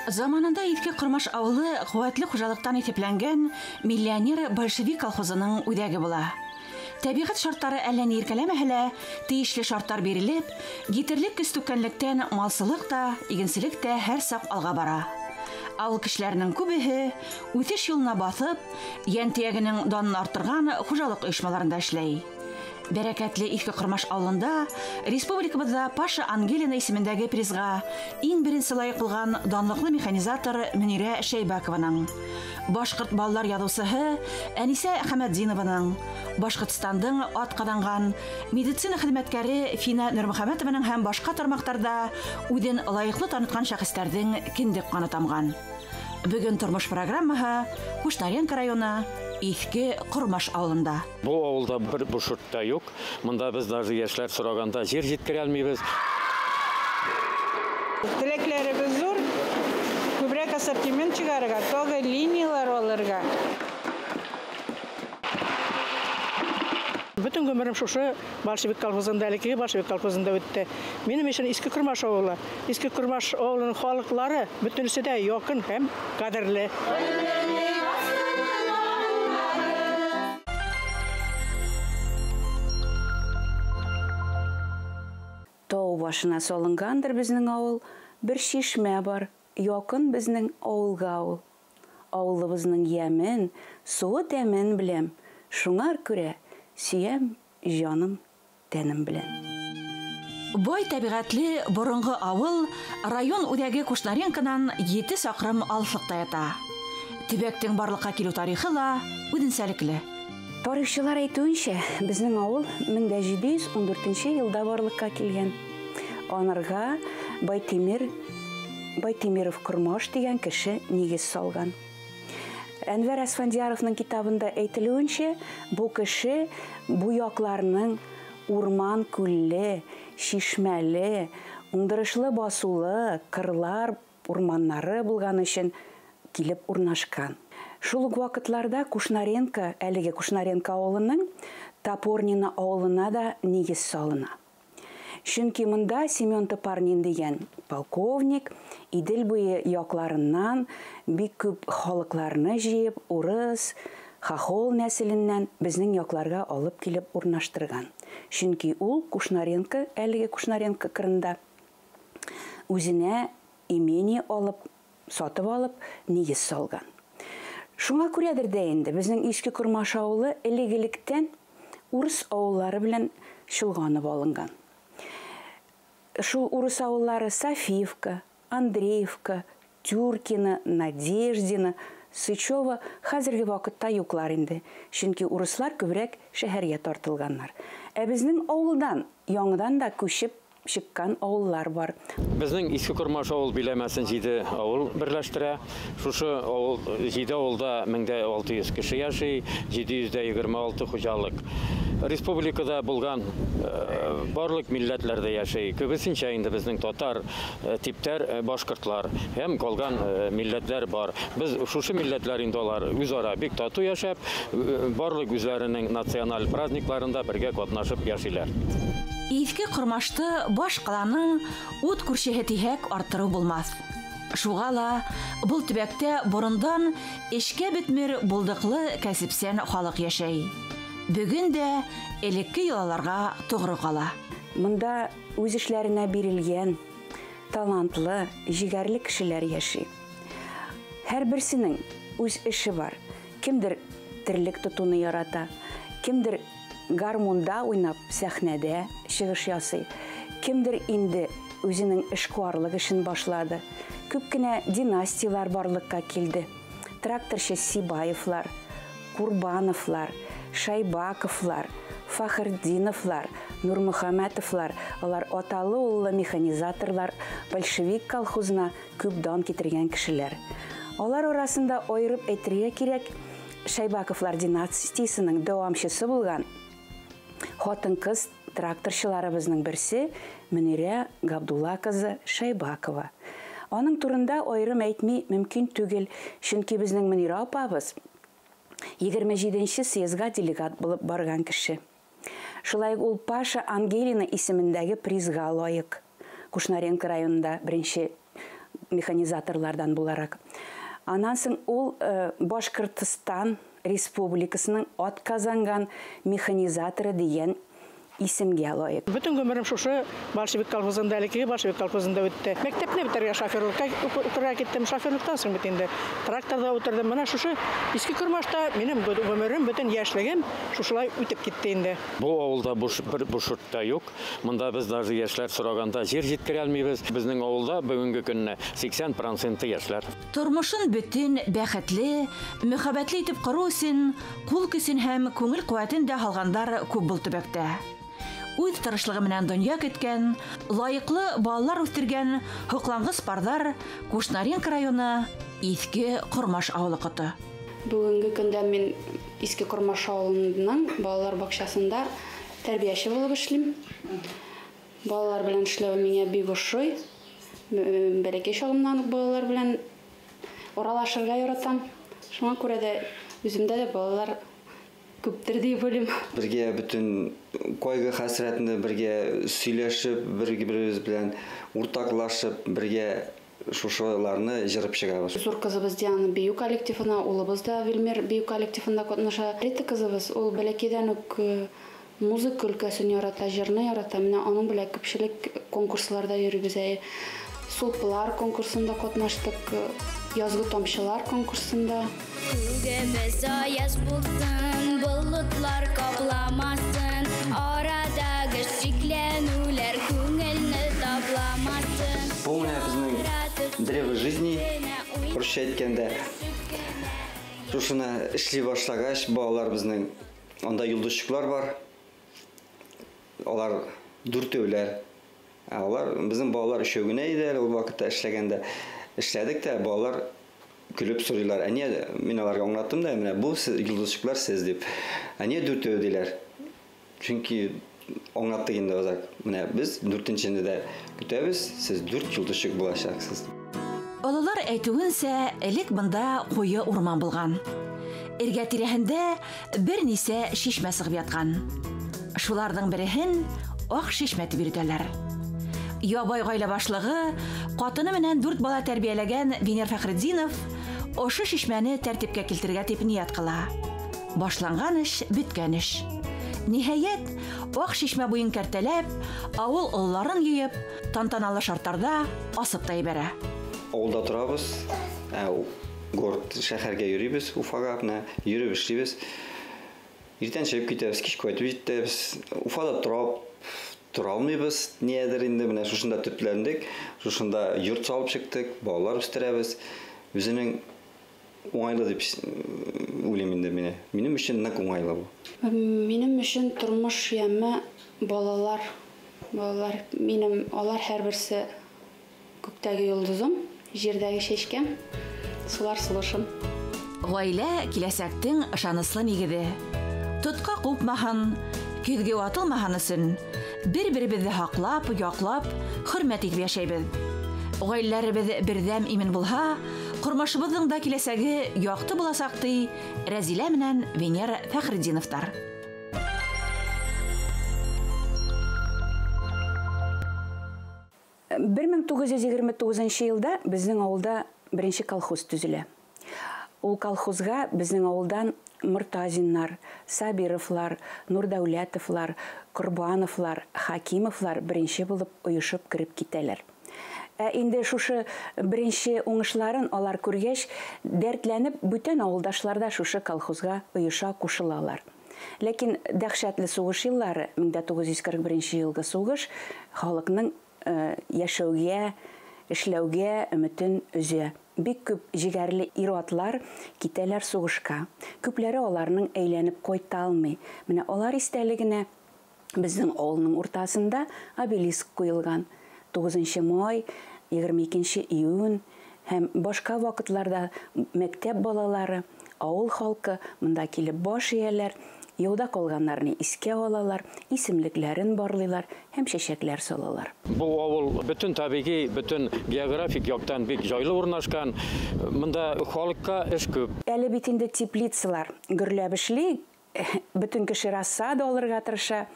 Заманында Иҫке Ҡормаш ауылы ҡеүәтле хужалыҡтан иҫәпләнгән миллионер большевик колхозының үҙәге була. Тәбиғәт шарттары әллә ни иркәләмәһә лә, тейешле шарттар бирелеп, етерлек көс түккәнлектән малсылыҡ та, игенселек тә һәр саҡ алға бара. Ауыл кешеләренең күбеһе үҫеш юлына баҫып, йән төйәгенең данын арттырған хужалыҡ ойошмаларында эшләй. Бәрәкәтле Иҫке Ҡормаш ауылында республикабыҙҙа Паша Ангелина исемендәге призға иң беренсе лайыҡ булған данлыҡлы механизатор Мөнирә Шәйбәкованың, башҡорт балалар яҙыусыһы Әнисә Хәмәтдинованың, Башҡортостандың ат ҡаҙанған медицина хеҙмәткәре Фина Нурмөхәмәтованың һәм башҡа тармаҡтарҙа үҙен лайыҡлы танытҡан шәхестәрҙең кендек ҡаны тамған. Бөгөн тормош программаһы Кушнаренко районы Иҫке Ҡормаш ауылында. Был ауылда бер бушырт та юҡ. Мында беҙ даже йәшләр һорағанда ер еткерә алмайбыҙ. Теләкләребеҙ ҙур. Күберәк ассортимент сығарырға, тағы линиялар алырға. Бөтөн ғүмерем шушы большевик колхозында, элеккеге большевик колхозында үтте. Минең өсөн Иҫке Ҡормаш ауылы, Иҫке Ҡормаш ауылының халыҡлары бөтөнөсө дә яҡын һәм ҡәҙерле. Тау башына салынғандыр беҙҙең ауыл, бер шишмә бар, яҡын беҙҙең ауылға ул. Ауылыбыҙҙың йәмен, суы тәмен беләм, шуңар күрә сөйәм җаным тәнем белән. Бай тәбиғәтле боронғо ауыл район үҙәге Кушнаренконан 7 саҡрым алыҫлыҡта ята. Төбәктең барлыҡҡа килеү тарихы ла үҙенсәлекле. Тарихсылар әйтеүенсә, беҙҙең ауыл 1714 йылда барлыҡҡа килгән. Анарға Байтимиров Кормаш тигән кеше нигеҙ салған. Әнвәр Әсфәндияровның китабында әйтелеүенсә, бу кеше бу яҡларының урман күлле, шишмәле, уңдырышлы басулы, кырлар урманнары булған өсөн килеп урнашҡан. Шул уҡ ваҡытларда Кушнаренко, әлеге Кушнаренко ауылының Топорнино ауылына да нигеҙ салына. Чөнки мында Семен Топорнин дигән полковник Идел буйы яҡларынан бик күп халыҡларны җыйып, урыс, хохол нәселеннән безнең яҡларға алып килеп урнаштырган. Чөнки ул Кушнаренко, әлеге Кушнаренко кырында үзенә имение алып, сатып алып, нигеҙ салган. Шуңа күрәдер дә инде безнең Иҫке Ҡормаш ауылы элек-электән урыс ауыллары белән чолганып алынган. Шул урыс ауыллары Софиевка, Андреевка, Тюркина, Надеждина, Сычева хәзерге ваҡытта юҡлар инде. Чөнки урыслар күберәк шәһәргә тартылғаннар. Ә безнең ауылдан яңыдан да күсеп сыҡҡан ауыллар бар. Безнең Иҫке Ҡормаш ауыл биләмәсен 7 ауыл берләштерә. Шушы ауыл 7 ауылда 1600 кеше йәшәй, 726 хужалыҡ. Республикада булған барлыҡ милләтләр дә йәшәй. Күбесенсә инде безнең татар, типтәр, башҡортлар һәм ҡалған милләтләр бар. Беҙ шушы милләтләр инде алар үҙ-ара бик татыу йәшәп, барлыҡ үҙләренең националь праздникларында бергә ҡатнашып йәшәйләр. Иҫке Ҡормашты баш ҡаланың ут күршеһе тиһәк арттырыу булмаҫ. Шуға ла был төбәктә борондан эшкә бөтмөр булдыҡлы кәсепсән халыҡ йәшәй. Бөгөн дә элекке йолаларға тоғро ҡала. Мында үҙ эшләренә бирелгән талантлы, егәрле кешеләр йәшәй. Һәр берсенең үҙ эше бар. Кемдер терлек тотоуны ярата, кемдер гармунда уйнап сәхнәдә чыгыш ясый, кемдер инде үзенең эшкуарлык эшен башлады. Күп кенә династиялар барлыкка килде. Тракторчы Сибаевлар, Курбановлар, Шайбаковлар, Фахрдиновлар, Нурмөхәмәтовлар, алар аталы-уллы механизаторлар, большевик колхозына күп дан китергән кешеләр. Алар арасында айырып әйтергә кирәк, Шайбаковлар династиясының дәвамчысы булган хатын-кыз тракторчыларыбызның берсе Мөнирә Габдулла кызы Шайбакова. Аның турында айырым әйтми мөмкин түгел, чөнки безнең Мөнирә апабыз 27-нче съездга делегат булып барган кеше. Шулай ук ул Паша Ангелина исемендәге призга лайык. Кушнаренко районында беренче механизаторлардан буларак. Аннан соң ул Башкортостан Республикасының атказанган механизаторы дигән исемгә лаек. Бөтен гомерем шушы большевик колхозында, элеккеге большевик колхозында үтте. Мәктәпне бетерергә шоферлыкка укырга киттем. Шоферлыктан соң бит инде тракторда утырдым. Менә шушы Иске Кормашта минем гомерем, бөтен яшьлегем шушылай үтеп китте инде. Бу авылда бер буш та юк. Монда без даже яшьләр сораганда җир җиткерә алмыйбыз. Безнең авылда бүгенге көнне 80% яшьләр. Тормышын бөтен бәхетле, мөхәббәтле итеп кору өчен кул көчен һәм күңел куәтен дә алгандар күп бу төбәктә. Үҙ тырышлығы менән донъя көткән, лайыҡлы балалар үҫтергән һоҡланғыс парҙар Кушнаренко районы Иҫке Ҡормаш ауылы ҡото. Бөгөнгө көндә мин Иҫке Ҡормаш ауылының балалар баҡсаһында тәрбиәсе булып эшләйем. Балалар белән эшләү миңә бик ошой. Бәләкәй чагымнан ук балалар белән аралашырға яратам. Шуңа күрә дә үземдә дә балалар күптер дип уйлыйм. Бергә бөтен кайгы хәсрәтне бергә сөйләшеп, бер-беребез белән уртаклашып, бергә шушыларны җырып чыгабыз. Зур кызыбыз Диана бию коллективына, улыбыз да Вилмир бию коллективында катнаша. Рита кызыбыз ул бәләкәйдән үк музыка өлкәсен ярата, җырны ярата. Менә аның белән күпчелек конкурсларда йөрибез. Сулпылар конкурсында катнаштык, язгы тамчылар конкурсында. Күгебез аяз булсын, болытлар капламасын, арадагы шикләнүләр күңелне тапламасын. Бу менә безнең древо жизни, русча әйткәндә. Шушыны эшли башлагач, балалар безнең анда йолдызчыклар бар. Алар дүртәүләр. Алар безнең балалар өчәү генә иде әле ул вакытта эшләгәндә. Эшләдек тә балалар көлеп сорыйлар. Ә не, мин аларга аңлаттым да, менә бу йолдызчыклар сез дип. Ә не дүртәү диләр. Чөнки аңлаттык инде азак. Менә без дүртенчене дә көтәбез, сез дүрт йолдызчык булачаксыз. Олылар әйтүенсә, элек бында куе урман булган. Эргә тирәһендә берничә чишмә сыгып яткан. Шуларның береһен Ак чишмә дип йөртәләр. Ябай гаилә башлыгы, катыны менән 4 бала тәрбияләгән Венер Фәхретдинов ошо чишмәне тәртипкә килтергә дип ният кыла. Башланган эш, беткән эш. Ниһаять, Ак чишмә буен кәртәләп, авыл олыларын йыйып, тантаналы шартларда асып та ебәрә. Авылда торабыз, город шәһәргә йөрибез, Уфага менә йөреп эшлибез. Иртән чыгып китәбез, кич кайтып җитәбез. Уфада тора алмыйбыз, ниядер инде менә шушында төпләндек, шушында йорт салып чыктык, балалар үстерәбез. Үзенең уңайлы дип уйлыйм инде мине. Минем өчен нык уңайлы бу. Минем өчен тормыш яме балалар. Балалар минем, алар һәрберсе күктәге йолдызым, җирдәге чәчкәм, сулар сулышым. Гаилә киләсәктең ышаныслы нигезе. Тотка купмаһын, көҙгө ватылмаһын өсөн бер-беребеҙҙе һаҡлап, яҡлап, хөрмәт итеп йәшәйбеҙ. Ғаиләләребеҙ берҙәм имен булһа, тормошобоҙҙоң да киләсәге яҡты буласаҡ, ти Рәзилә менән Венера Фәхретдиновтар. Бер мең тугыз йөҙ егерме тугыҙынсы йылда беҙҙең ауылда беренсе колхоз төҙөлә. Ул колхозға беҙҙең ауылдан Муртазиннар, Сабировлар, Нурдәүләтовлар, Ҡорбановлар, Хакимовлар беренсе булып ойошоп кереп китәләр. Ә инде шушы беренсе уңышларын алар күргәс, дәртләнеп бүтән ауылдашлар да шушы колхозға ойоша ҡушылалар. Ләкин дәһшәтле суғыш йыллары, 1941 йылғы суғыш, халыҡның йәшәүгә, эшләүгә өмөтөн өҙә. Бик күп җегәрле ир-атлар китәләр сугышка. Күпләре аларның әйләнеп кайта алмый. Менә алар истәлегенә безнең авылның уртасында обелиск куелган. 9 май, 22 июнь һәм башка вакытларда мәктәп балалары, авыл халкы монда килеп баш ияләр, юлда калганнарны искә алалар, исемлекләрен барлыйлар һәм чәчәкләр салалар. Бу авыл бөтен табигый, бөтен географик яктан бик җайлы урнашкан. Монда халыкка эш күп. Әле бит инде теплицалар гөрләп эшли, бөтен кеше рассада алырга тырыша.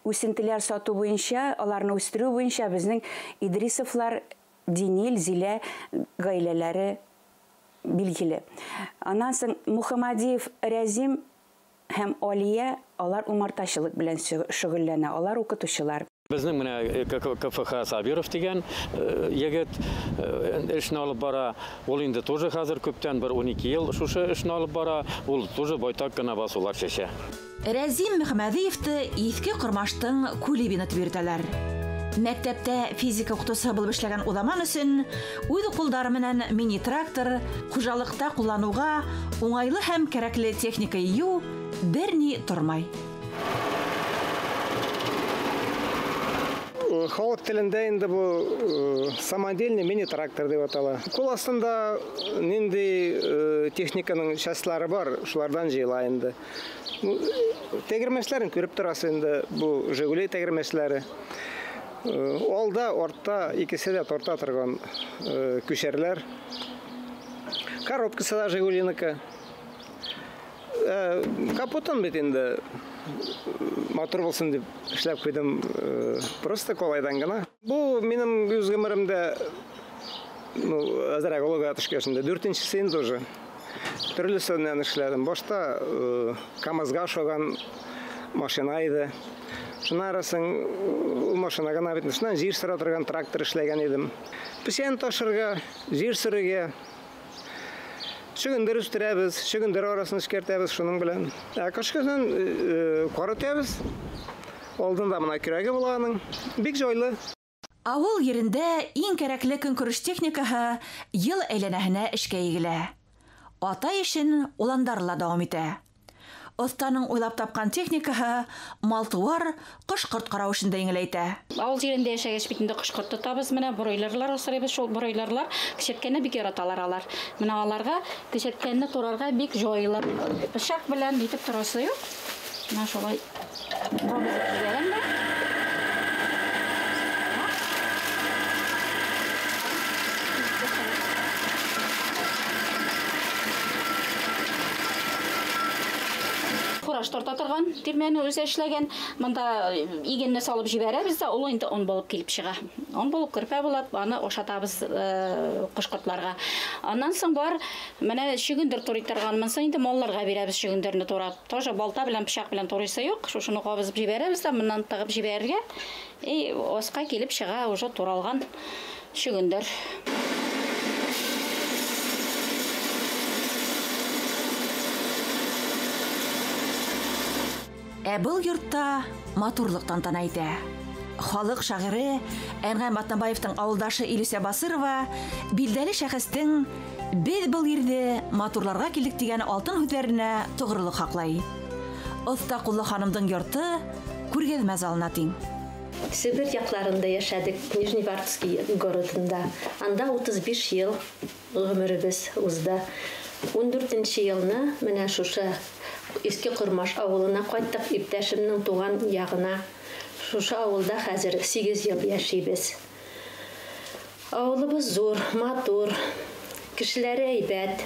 Үсентеләр сату буенча, аларны үстерү буенча безнең Идрисовлар Динил, Зилә гаиләләре билгеле. Аннан соң Мухаммадиев Рәзим һәм Алия, алар умартачылык белән шөгыльләнә, алар укытучылар. Безнең менә КФХ Сабиров дигән егет эшне алып бара. Ул инде тоже хәзер күптән бер 12 ел шушы эшне алып бара. Ул тоже байтак кына басулар чәчә. Рәзим Мөхәммәдиевте Иҫке Ҡормаштың Кулибины дип йөрөтәләр. Мәктәптә физика укытыусыһы булып эшләгән уҙаман өсөн үҙ ҡулдары менән мини-трактор хужалыҡта ҡулланыуға уңайлы һәм кәрәкле техника йыйыу бер ни тормай. Халыҡ телендә инде был самодельный мини-трактор дип атала. Ҡул аҫтында ниндәй техниканың частьлары бар, шуларҙан йыйыла инде. Тәгәрмәсләрен күреп торасыз инде, бу Жигули тәгәрмәсләре. Алда, артта икесе дә тарта торган күчәрләр. Коробкасы да Жигулиныкы. Капотын бит инде матур булсын дип эшләп куйдым, просто колайдан гына. Бу минем үз гомеремдә, ну, әзерәк олыга төшкәч инде, дүртенчесе инде уже. Төрлесеннән эшләдем. Башта КАМАЗга ошаган машина иде. Шуннан соң ул машина гына бит, шуннан җир сөрә торган трактор эшләгән идем. Печән ташырга, җир сөрергә, чөгендер үстерәбез, чөгендер арасын эшкәртәбез шуның белән. Ә кыш көнен кар өтәбез. Алдында мына көрәге була аның. Бик җайлы. Авыл ерендә иң кәрәкле көнкүреш техникаһы ел әйләнәһенә эшкә егелә. Ата эшен уландар ла дауам итә. Оҫтаның уйлап тапҡан техникаһы мал-тыуар, ҡош-ҡорт ҡарау эшен дә еңеләйтә. Ауыл ерендә йәшәгәс бит инде ҡош-ҡорт тотабыҙ, менә бройлерлар осрайбыҙ, шул бройлерлар кесерткәнне бик яраталар алар. Менә аларға кесерткәнне турарға бик җайлы. Пышаҡ белән итеп торасы юҡ. Менә шулай ҡабыҙып ебәрәм дә. Фураж тарта торган тирмәне үзе эшләгән. Монда игенне салып җибәрәбез дә, ул инде он булып килеп чыга. Он булып көрпә булып, аны ашатабыз кош-кортларга. Аннан соң бар менә чөгендер турый торган. Монсы инде малларга бирәбез чөгендерне турап. Тоже балта белән, пычак белән турыйсы юк. Шушыны кабызып җибәрәбез дә, моннан тыгып җибәрергә. И аска килеп чыга уже туралган чөгендер. Ә был йортта матурлыҡ тантана итә. Халыҡ шағиры Әнғәм Атнабаевтың ауылдашы Илүсә Басырова билдәле шәхестең «Беҙ был ерҙе матурларға килдек» тигән алтын һүҙҙәренә тоғролоҡ һаҡлай. Оҫта ҡуллы ханымдың йорто күргәҙмә залына тиң. Себер яҡларында йәшәдек, Нижневартовский городында. Анда 35 йыл ғүмеребеҙ уҙҙы. 14 йылны менә шушы Иҫке Ҡормаш ауылына ҡайттыҡ, иптәшемдең туған яғына. Шушы ауылда хәҙер 8 йыл йәшәйбеҙ. Ауылыбыҙ ҙур, матур, кешеләре әйбәт,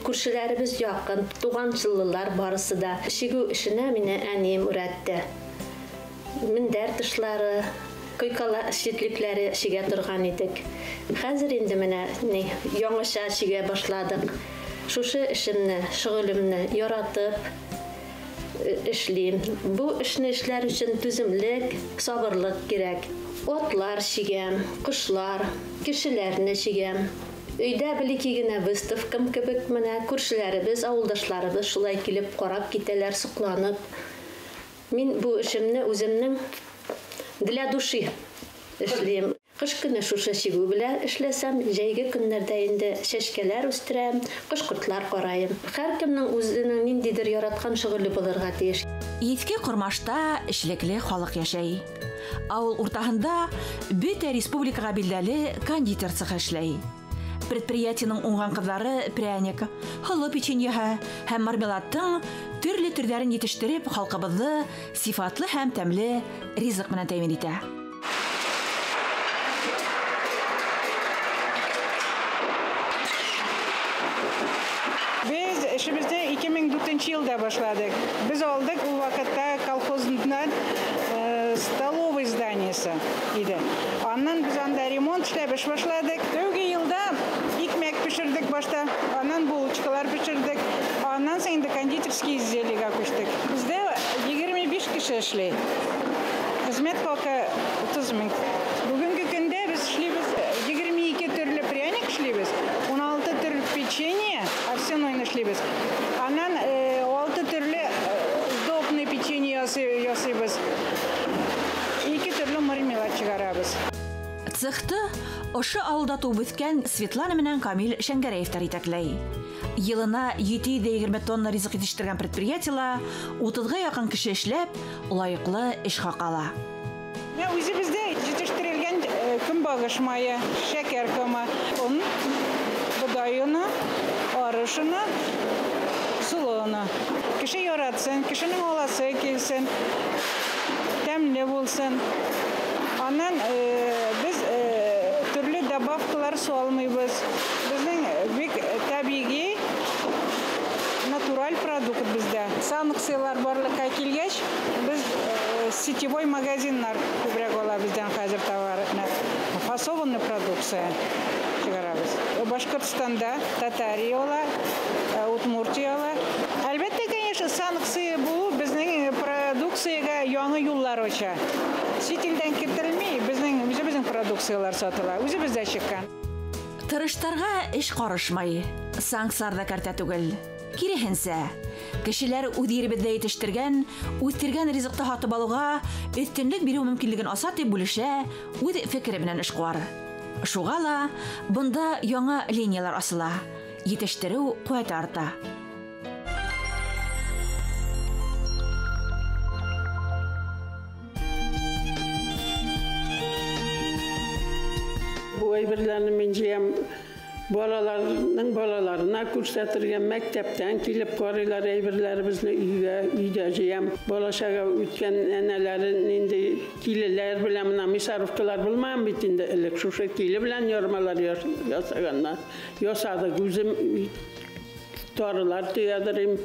күршеләребеҙ яҡын, туғансыллылар барысы да. Сигеү эшенә мине әнием өйрәтте. Мендәр тышлары, койкала ситлекләре сигә торған идек. Хәҙер инде менә яңыша сигә башладыҡ. Шушы эшемне, шөғөлөмнө яратып эшлим. Бу эшне эшләр өсөн түземлек, сабырлыҡ кәрәк. Атлар сигәм, ҡошлар, кешеләрне сигәм. Өйҙә бәләкәй генә выставкам кебек менә күршеләребеҙ, ауылдашларыбыҙ шулай килеп ҡарап китәләр, соҡланып. Мин бу эшемне үҙемдең для души эшлим. Ҡыш көнө шушы сигеү белән эшләсәм, җәйге көннәрдә инде сәскәләр үстерәм, ҡош-ҡортлар ҡарайым. Һәр кемдең үҙенең ниндәйҙер яратҡан шөғөлө булырға тейеш. Иҫке Ҡормашта эшлекле халыҡ йәшәй. Ауыл уртаһында бөтә республикаға билдәле кондитер цехы эшләй. Предприятиеның уңған ҡыҙҙары пряник, һоло печеньеһы һәм мармеладтың төрлө төрҙәрен етештереп, халҡыбыҙҙы сифатлы һәм тәмле ризыҡ менән тәьмин итә. Беҙ эшебеҙҙе 2004 йылда башланыҡ. Беҙ алдыҡ ул ваҡытта колхоздан столовый зданиесе иде. Аннан без анда ремонт эшләп эш башладык. Тәүге елда икмәк пешердек башта, аннан булочкалар пешердек, аннан соң инде кондитерский изделиегә күчтек. Бездә 25 кеше эшли. Хезмәт хакы 30 мең. Бүгенге көндә без эшлибез 22 төрле пряник эшлибез, 16 төрле печенье овсяной эшлибез. Аннан 6 төрле сдобный печенье ясыйбыз. 2 төрле мармелад чыгарабыз. Цехты ошо авылда туып үҫкән Светлана менән Камил Шәңгәрәевтәр итәкләй. Йылына 720 тонна ризык етештергән предприятиела 30-ға яҡын кеше эшләп, лайыҡлы эш хаҡы ала. Үҙебеҙҙә етештерелгән көнбағыш майы, шәкәр комы, он, бодай оны, арыш оны, соло оны. Кеше яратсын, кешенең аласы килсен, тәмле булсын. Аннан без төрле добавкалар салмыйбыз. Безнең бик табигый, натураль продукт бездә. Санкциялар барлыкка килгәч, без сетевой магазиннар күбрәк ала бездән хәзер товарны. Фасованный продукция чыгарабыз. Башкортстанда Татария ала, Удмуртия ала. Әлбәттә, конечно, санкция булу безнең продукциягә яңа юллар ача. Чит илдән китерелми, безнең үзебезнең продукциялар сатыла, үзебездә чыккан. Тырыштарга эш карышмай, санкциялар да кәртә түгел. Киреһенсә, кешеләр үҙ еребеҙҙә етештергән, үҫтергән ризыҡты һатып алыуға өҫтөнлөк биреү мөмкинлеген аса тип бүлешә үҙ фекере менән эшҡыуар. Шуға ла бында яңа линиялар асыла, етештереү ҡеүәте арта. Бу әйберләрне мин җыям. Балаларның балаларына күрсәтергә, мәктәптән килеп карыйлар әйберләребезне, өйдә җыям. Балачага үткән әнәләре нинди килеләр белән, менә мисаровкалар булмаган бит инде элек. Шушы киле белән ярмалар ясаганнар. Ясадык, үзем тарылар төядырым.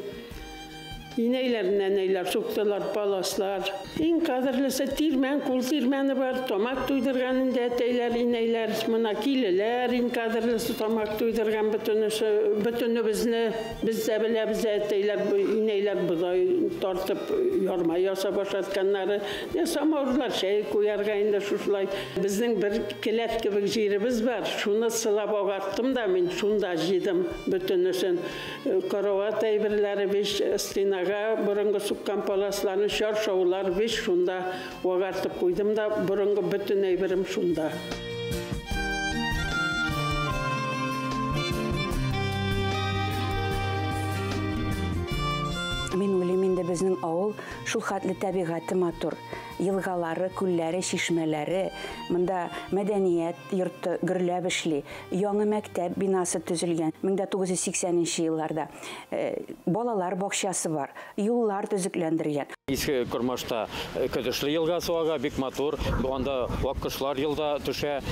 Инәйләр, нәнәйләр, суктылар, паласлар. Иң кадерлесе тирмән, кул тирмәне бар, тамак туйдырган инде әтәйләр, инәйләр, мына килеләр, иң кадерлесе тамак туйдырган бөтенесе, бөтенебезне без дә беләбез, әтәйләр, инәйләр бодай тартып ярма ясап ашатканнары, самавырлар чәй куярга инде шушылай. Безнең бер келәт кебек җиребез бар, шуны сылап агарттым да мин шунда җыйдым бөтенесен. Карават әйберләре биш стена борынгы суккан паласларны, чаршаулар биш шунда агартып куйдым да, борынгы бөтен әйберем шунда. Мин уйлыйм инде безнең авыл шул хәтле табигате матур. Елгалары, күлләре, чишмәләре, монда мәдәният йорты гөрләп эшли. Яңа мәктәп бинасы төзелгән 1980 елларда. Балалар бакчасы бар, юллар төзекләндергән. Иске Кормашта Көдешле елгасы ага бик матур. Анда вак кошлар елда төшә,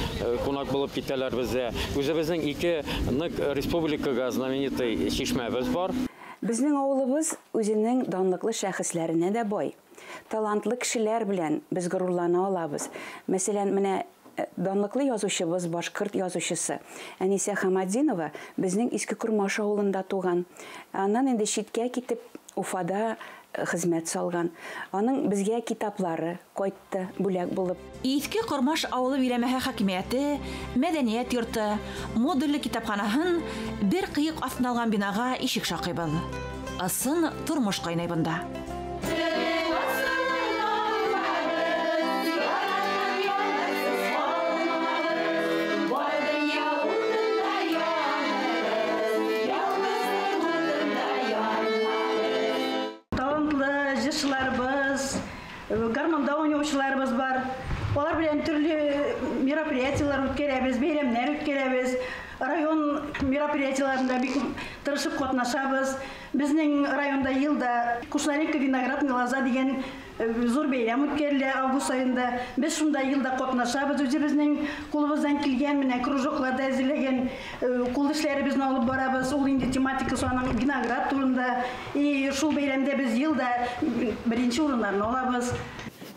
кунак булып китәләр бездә. Үзебезнең ике нык республикага знаменитый чишмәбез бар. Безнең авылыбыз үзенең данлыклы шәхесләренә дә бай. Талантлы кешеләр белән без горурлана алабыз. Мәсәлән, менә данлыклы язучыбыз, башкорт язучысы Әнисә Хамадинова безнең Иске Кормаш авылында туган. Аннан инде читкә китеп Уфада хезмәт салган. Аның безгә китаплары кайтты бүләк булып. Иске Кормаш авылы биләмәһе хакимияте, мәдәният йорты, модульле китапханаһын бер кыйык астына алган бинага ишек шакыйбыз. Ысын тормыш кайнай бында. Гармонда уйнаучыларыбыз бар. Алар белән төрле мероприятиелар үткәрәбез, бәйрәмнәр үткәрәбез. Район мероприятиеларында бик тырышып катнашабыз. Безнең районда елда Кушнаренко виноградный лоза дигән зур бәйрәм үткәрелә август аенда. Без шунда елда катнашабыз. Үзебезнең кулыбыздан килгән менә кружокларда әзерләгән кул эшләребезне алып барабыз. Ул инде тематикасы аның виноград турында. И шул бәйрәмдә без елда беренче урыннарны алабыз.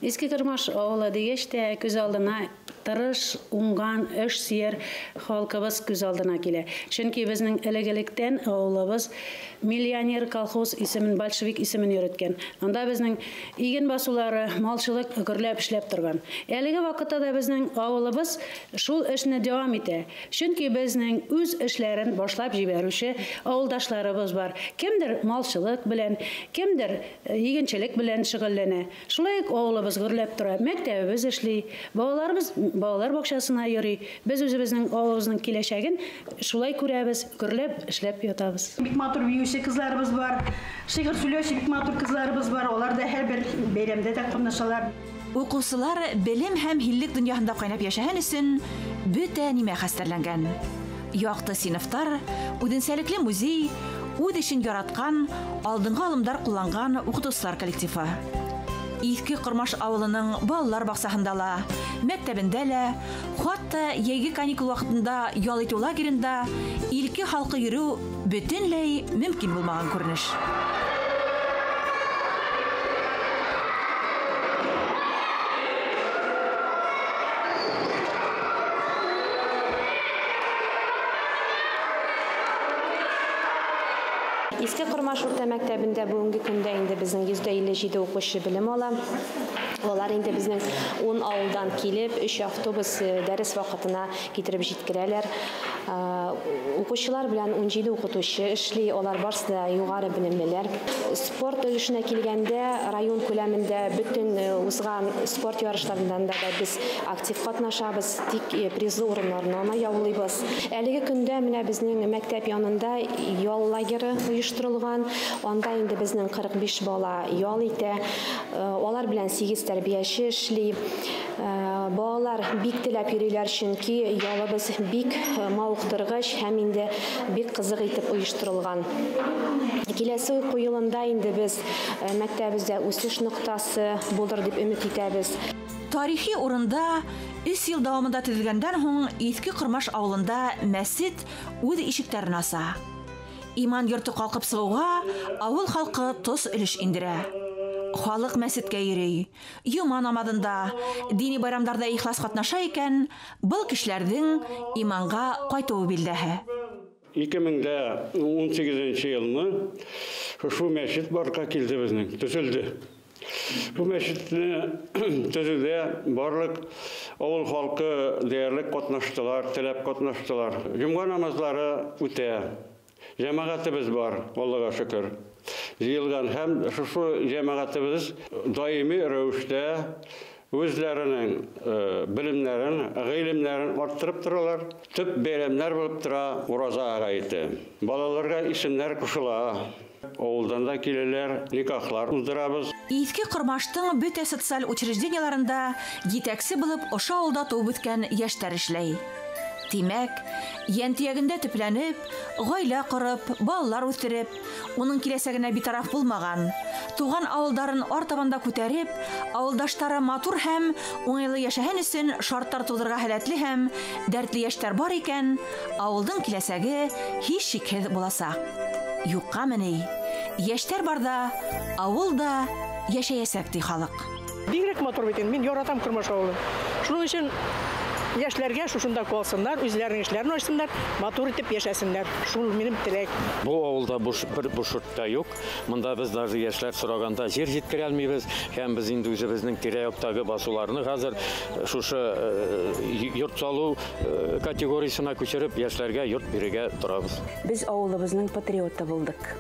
Иске Кормаш авылы дигәч тә күз алдына тырыш, уңган, эш сөяр халкыбыз күз алдына килә. Чөнки безнең элек-электән авылыбыз миллионер колхоз исемен, большевик исемен йөрөткән. Анда безнең иген басулары, малчылык гөрләп эшләп торган. Әлеге вакытта да безнең авылыбыз шул эшне дәвам итә. Чөнки безнең үз эшләрен башлап җибәрүче авылдашларыбыз бар. Кемдер малчылык белән, кемдер игенчелек белән шөгыльләнә. Шулай ук авылыбыз гөрләп тора. Мәктәбебез эшли, балаларыбыз балалар бакчасына йөри. Без үзебезнең авылыбызның киләчәген шулай күрәбез, гөрләп эшләп ятабыз. Бик матур биюче кызларыбыз бар, шигырь сөйләүче бик матур кызларыбыз бар. Алар да һәрбер бәйрәмдә дә катнашалар. Укучылар белем һәм һиллек дөньяһында кайнап яшәһен өчен бөтә нимә хәстәрләнгән. Якты сыйныфтар, үзенчәлекле музей, үз эшен яраткан, алдынгы алымдар кулланган укытучылар коллективы. Иске Кормаш авылының балалар бакчаһында ла, мәктәбендә лә, хатта йәйге каникул вакытында ял итү лагеренда илке халкы йөрү бөтенләй мөмкин булмаган күренеш. Иске Кормаш урта мәктәбендә бүгенге көндә инде безнең 157 укучы белем ала. Алар инде безнең 10 авылдан килеп, 3 автобус дәрес вакытына китереп җиткерәләр. Укучылар белән 17 укытучы эшли, алар барысы да югары белемлеләр. Спорт өлешенә килгәндә, район күләмендә бөтен узган спорт ярышларында да без актив катнашабыз, тик призлы урыннарны гына яулыйбыз. Әлеге көндә менә безнең мәктәп янында ял лагеры оештырылган. Анда инде безнең 45 бала ял итә. Алар белән 8 тәрбияче эшли. Балалар бик теләп йөриләр, чөнки ялыбыз бик мавыктыргыч һәм инде бик кызык итеп оештырылган. Киләсе уку елында инде без мәктәбебездә үсеш ноктасы булыр дип өмет итәбез. Тарихи урында 3 ел дәвамында төзелгәндән һуң Иске Кормаш авылында мәсҗид үз ишекләрен аса. Иман йорты калкып чыгуга авыл халкы тоз өлеш индерә. Халык мәсҗидкә йөри. Йома намазында, дини байрамдарда ихлас катнаша икән, был кешеләрнең иманга кайтуы билдәһе. 2018 елны шушы мәчет барка килде безнең, төзелде. Бу мәчетне төзүдә барлык авыл халкы диярлек катнаштылар, теләп катнаштылар. Җомга намазлары үтә. Җәмәгатебез бар, Аллага шөкер. Җыелган һәм шушы җәмәгатебез даими рәвештә үзләренең белемнәрен, гыйлемнәрен арттырып торалар. Төп бәйрәмнәр булып тора Ураза гаете. Балаларга исемнәр кушыла. Авылдан да киләләр, никахлар уздырабыз. Иске Кормаштың бөтә социаль учреждениеләрендә җитәкче булып ошо авылда туып үскән яшьләр эшләй. Тимәк, йәнтиягендә төпләнеп, гаилә корып, балалар үстереп, уның киләсәгенә битараф булмаган, туган авылдарын артабанда күтәреп, авылдаштары матур һәм уңайлы яшәһен өчен шартлар тудырырга һәләтле һәм дәртле яшьләр бар икән, авылдың киләсәге һичшикһез буласак. Юкка мени, яшьләр барда авыл да яшәясәк ди халык. Бигрәк матур бит инде, мин яратам Кормаш авылын. Шуның өчен яшьләргә шушында калсыннар, үзләренең эшләрен ачсыннар, матур итеп яшәсеннәр. Шул минем теләк. Бу авылда бер буш та юк. Монда без даже яшьләр сораганда җир җиткерә алмыйбыз. Һәм без инде үзебезнең тирә-яктагы басуларны хәзер шушы йорт салу категориясенә күчереп, яшьләргә йорт бирергә торабыз. Без авылыбызның патриоты булдык.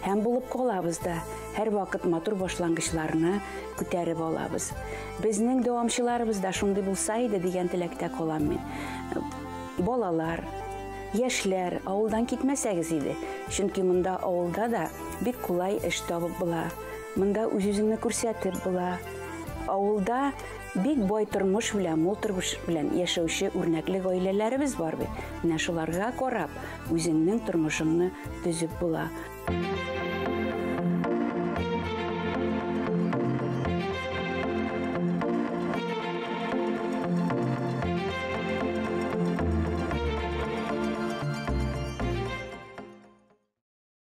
Һәм булып калабыз да, һәр вакыт матур башлангычларны күтәреп алабыз. Безнең дәвамчыларыбыз да шундый булса иде дигән теләктә калам мин. Балалар, яшьләр авылдан китмәсәгез иде. Чөнки монда авылда да бик кулай эш табып була. Монда үз-үзеңне күрсәтеп була. Авылда бик бай тормыш белән, мул тормыш белән яшәүче үрнәкле гаиләләребез бар бит. Менә шуларга карап, үзеңнең тормышыңны төзеп була.